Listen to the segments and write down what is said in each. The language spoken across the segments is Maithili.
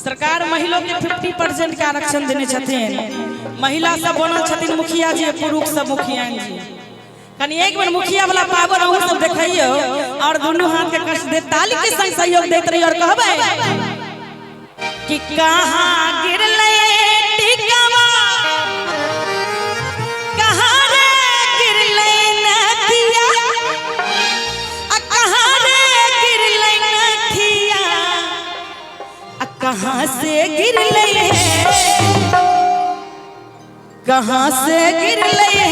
सरकार महिलो के 50% के आरक्षण देने छथिन। महिला सब बनल छथिन मुखिया जी, पुरुष सब मुखिया जी। कनी एक बेर मुखिया वाला पावर अहूँ सब देखियो और दोनों हाथ के कष्ट दे ताली के संग सहयोग देत रही और कहबै कि कहाँ गिरलै टिकवा, कहाँ रे गिरलै नथिया, आ कहाँ रे गिरलै नथिया, आ कहाँ से गिरलै है, कहाँ से गिरलै है।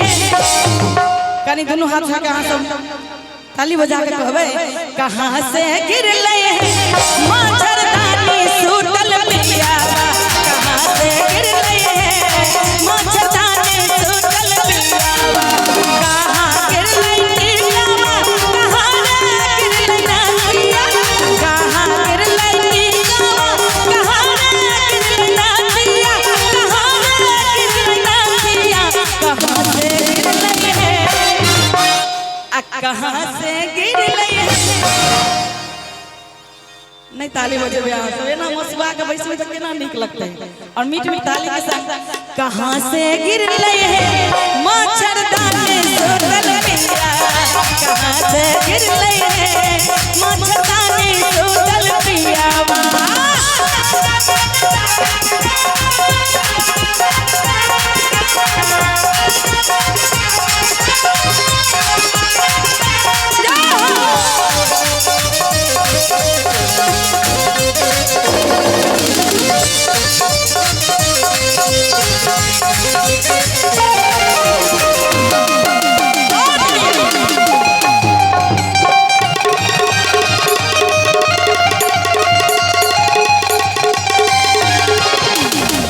कनी दोनों हाथ उठा के अहाँ सब ताली बजा के कहबै कहाँ से गिरलै है मच्छरदानी सूतल पिया, कहाँ से गिरलै है मच्छरदानी सूतल पिया, कहाँ गिरलै टिकवा, कहाँ रे गिरलै नथिया, कहाँ गिरलै टिकवा, कहाँ रे गिरलै नथिया, कहाँ रे गिरलै नथिया, कहाँ से गिरलै है, आ कहाँ से गिरलै है। नहीं ताली बजेबै अहाँ सब, एना मसुआ के बैसबै तऽ केना नीक लगतै। और मीठ मीठ ताली के संग कहाँ से गिरलै है मच्छरदानी सूतल पिया, कहाँ से गिरलै है मच्छरदानी सूतल पिया।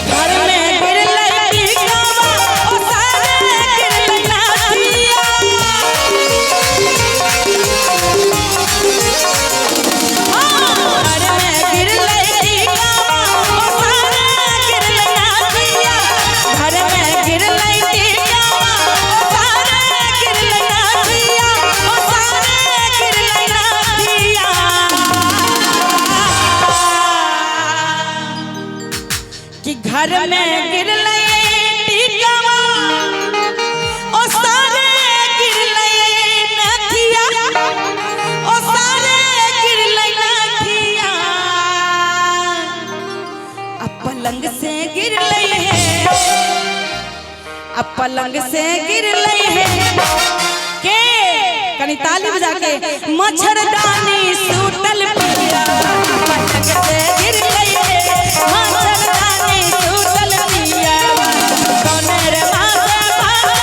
घर में गिरलै टिकवा, ओ सारे गिरलै नथिया। घर में गिरलै टिकवा, ओ सारे गिरलै नथिया। घर में गिरलै टिकवा, ओ सारे गिरलै नथिया, ओ सारे गिरलै नथिया। कि घर में गिरलै टिकवा, ओ सारे गिरलै नथिया, ओ सारे गिरलै नथिया, आ पलंग से गिरलै है, आ पलंग से गिरलै है के कनी ताली बजा के मच्छरदानी सूतल पिया, पलंग से गिरलै है मच्छरदानी सूतल पिया। कौने रे माँ से बाबा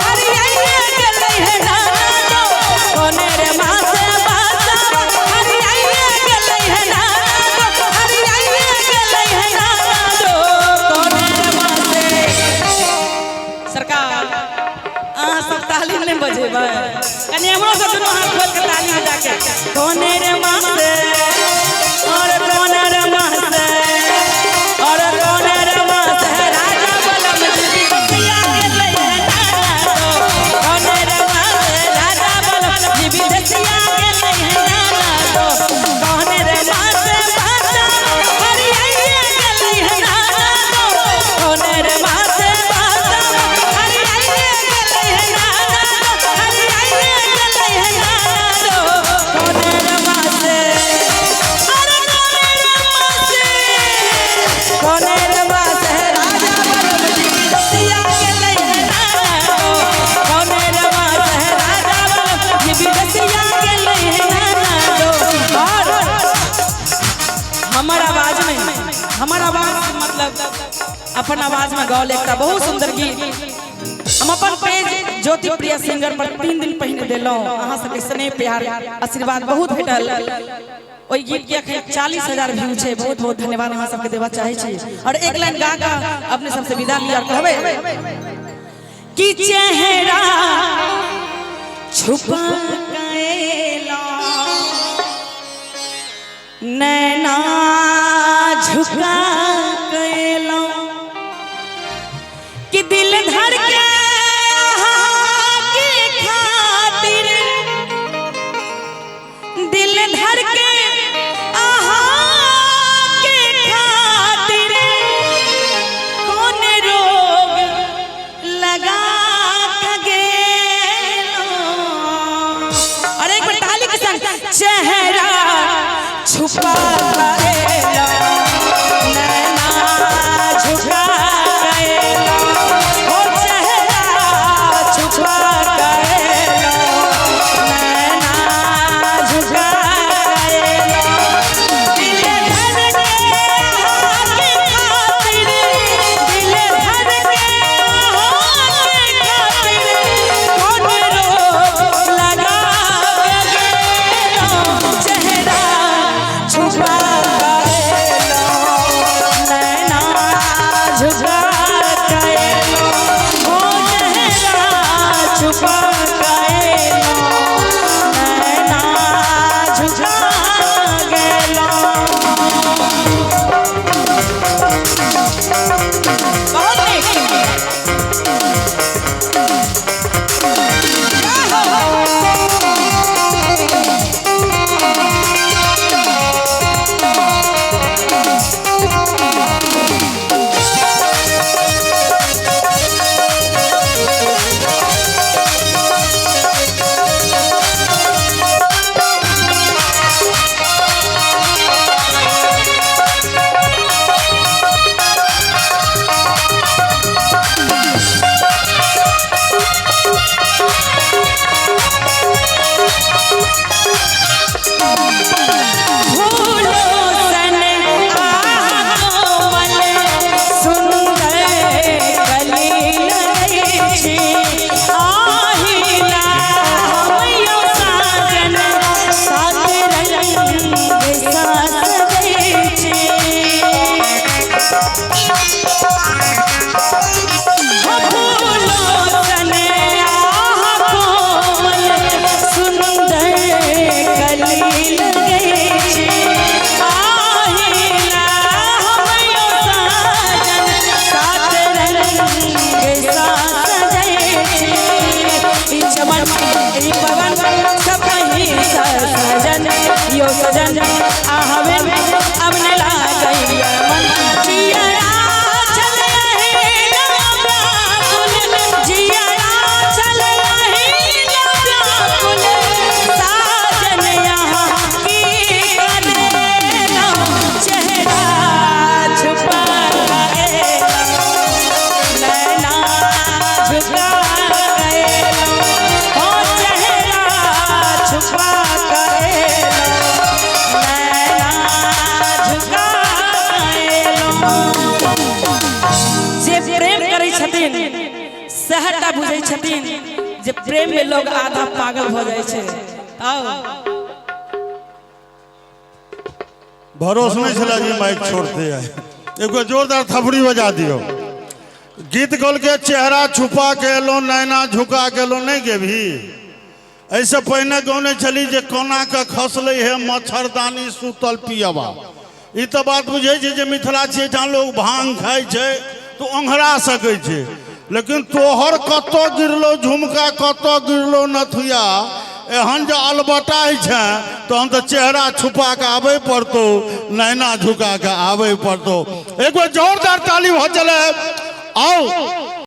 हरियाइए गेलै है नाना दो, कौने रे माँ से बाबा हरियाइए गेलै है नाना दो, हरियाइए गेलै है नाना दो, कौने रे माँ से। सरकार अहाँ सब ताली नहीं बजेबै, कनी हमरो सब दुनू हाथ खोल के ताली बजा के कौने रे माँ से, और कौने रे माँ से, और कौने रे माँ से राजा बलम जी बिटिया गेलै है नाना दो, कौने रे माँ से राजा बलम जी बिटिया गेलै है नाना दो, कौने रे माँ से बाबा हरियाइए गेलै है नाना दो, कौने रे माँ से बाबा हरियाइए गेलै है नाना दो, हरियाइए गेलै है नाना दो, कौने रे माँ से, अरे कौने रे माँ से, कौने रे माँ से राजा बलम जी बिटिया गेलै है नाना दो, कौने रे माँ से राजा बलम जी बिटिया गेलै है नाना दो। और हमर आवाज में, हमर आवाज मतलब अपन आवाज में गाओल एकटा बहुत सुंदर गीत हम अपन पेज ज्योति प्रिया सिंगर पर 3 दिन पहिने देलहुँ। अहाँ सबके स्नेह प्यार आशीर्वाद बहुत भेटल। ओहि गीत के अखन 40,000 व्यू छै। बहुत बहुत धन्यवाद अहाँ सबके देबा चाहै छी। और एक लाइन गा के अपने सबसे विदा लिया और कहबै कि चेहरा छुपा कैला, नैना झुका कैला, कि दिल धर के के खातिर, दिल धर के आहा के खातिर। सएह टा बुझै छथिन जे प्रेम में लोग आधा पागल भऽ जाइ छै। आउ। भरोस नहीं छला जी माइक छोड़ते आए। एगो जोरदार थपड़ी बजा दियो। गीत गौल के चेहरा छुपा के एलो, नैना झुका के एलो, नहीं गेबही। ऐसे पहिने गौने छली जे कोना के खसले है मच्छरदानी सुतल पियबा। ई तऽ बात बुझै छै जे मिथिला छियै, जहाँ लोग भांग खाइ छै तऽ ओंघरा सकै छै, लेकिन तोहर कतऽ गिरलो झुमका, कतऽ गिरलो नथुया, एहन जे अलबटाइ छै तहन तऽ चेहरा छुपा के आबै पड़तौ, नैना झुका के आबै पड़तौ। एगो जोरदार ताली भऽ चले। आउ।